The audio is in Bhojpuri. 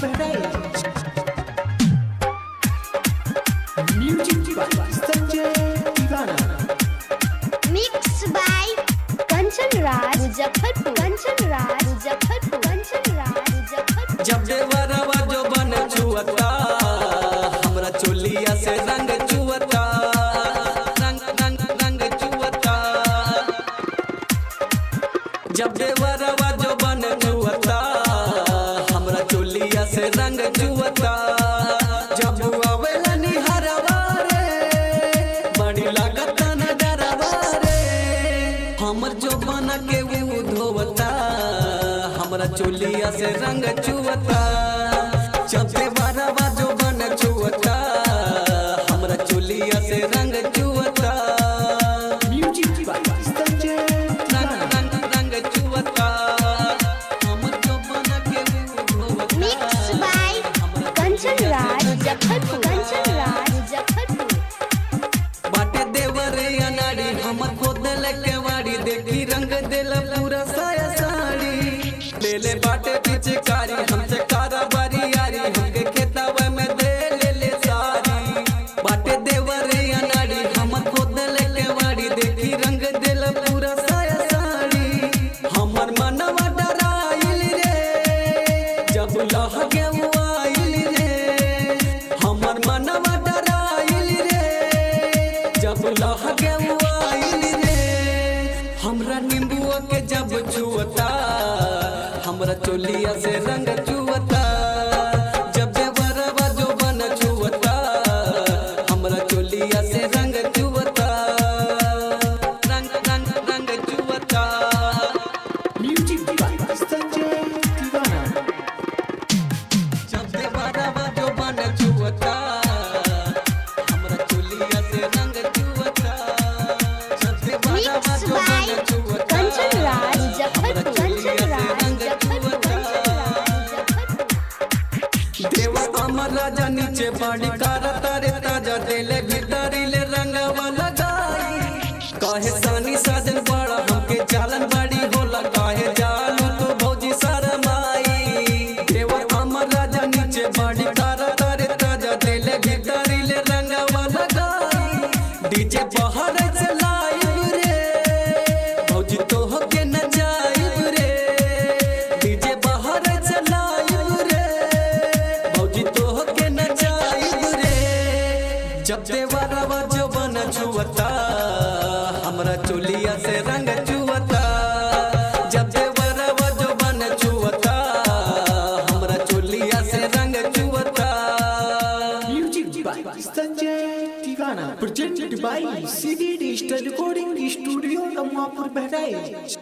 Bahraich. Music by Sanjay Tiwana. Mix by Kanchan Raj Muzaffarpur, Kanchan Raj Muzaffarpur, Kanchan Raj Muzaffarpur. जब देवरवा जो बन छुअता हमरा चोलिया से रंग चुअता, रंग रंग रंग चुअता। जब देवरवा जो बन छुअता हमरा चोलिया से रंग चुअता। जब आवेला निहरवा रे बड़ी लागत न डरवा रे, हमर जो बन के ऊ धोवता हमरा चोलिया से रंग चुअता। जब देवरवा जो बन छुअता हमरा चोलिया से रंग चुअता। म्यूजिक बाय संजय रंग दीवाना। रंग रंग चुअता, हमर जो बन के ऊ धोवता। Mix by Kanchan Raj Muzaffarpur, Kanchan Raj Muzaffarpur. बाटे देवर अनाड़ी हमर खोदल के वाड़ी, देखी रंग दिल पूरा साया साड़ी। ले ले बाटे पिचकारी हमसे काराबारी यारी, हमके खेतावे में दे ले ले सारी। बाटे देवर अनाड़ी हमर खोदल के वाड़ी, देखी रंग दिल पूरा साया साड़ी। हमर मनवा डराइल रे जब लह के ऊ आइल रे, हमर मनवा डराइल रे जब लह के ऊ आइल रे। हमरा नींबुआ के जब छुअता हमरा चोलिया से रंग चुअता। जब देवरवा जो बन छुअता हमरा चोलिया से रंग चुअता, रंग रंग रंग चुअता। म्यूजिक बाय संजय दीवाना। जब देवरवा जो बन छुअता हमरा चोलिया से रंग चुअता। जब देवरवा मिक्स जो बाय बन छुअता कंचन राज हमरा मुजफ्फरपुर, चोलिया कंचन से राज रंग मुजफ्फरपुर, चुअता। कंचन राज मुजफ्फरपुर। देवा अमर राजा नीचे बाड़ी कारा तारे ताजा देले भीतरी ले रंगवा लगाई। काहे सानी साजन बड़ा हमके चालन बड़ी होला, काहे जालू तो भौजी शरमाई। देवा अमर राजा नीचे बाड़ी कारा तारे ताजा देले भीतरी ले रंगवा लगाई। डीजे बाहर से लाइब रे भौजी तो होके नचाइब रे, डीजे बाहर से लाइब रे भौजी तो होके नचाइब रे। जब देवरवा जो बन छुअता हमरा चोलिया से रंग चुअता। जब देवरवा जो बन छुअता हमरा चोलिया से रंग चुअता। Music by Sanjay Tiwana. Presented by CD digital recording studio Namuapur Bahraich.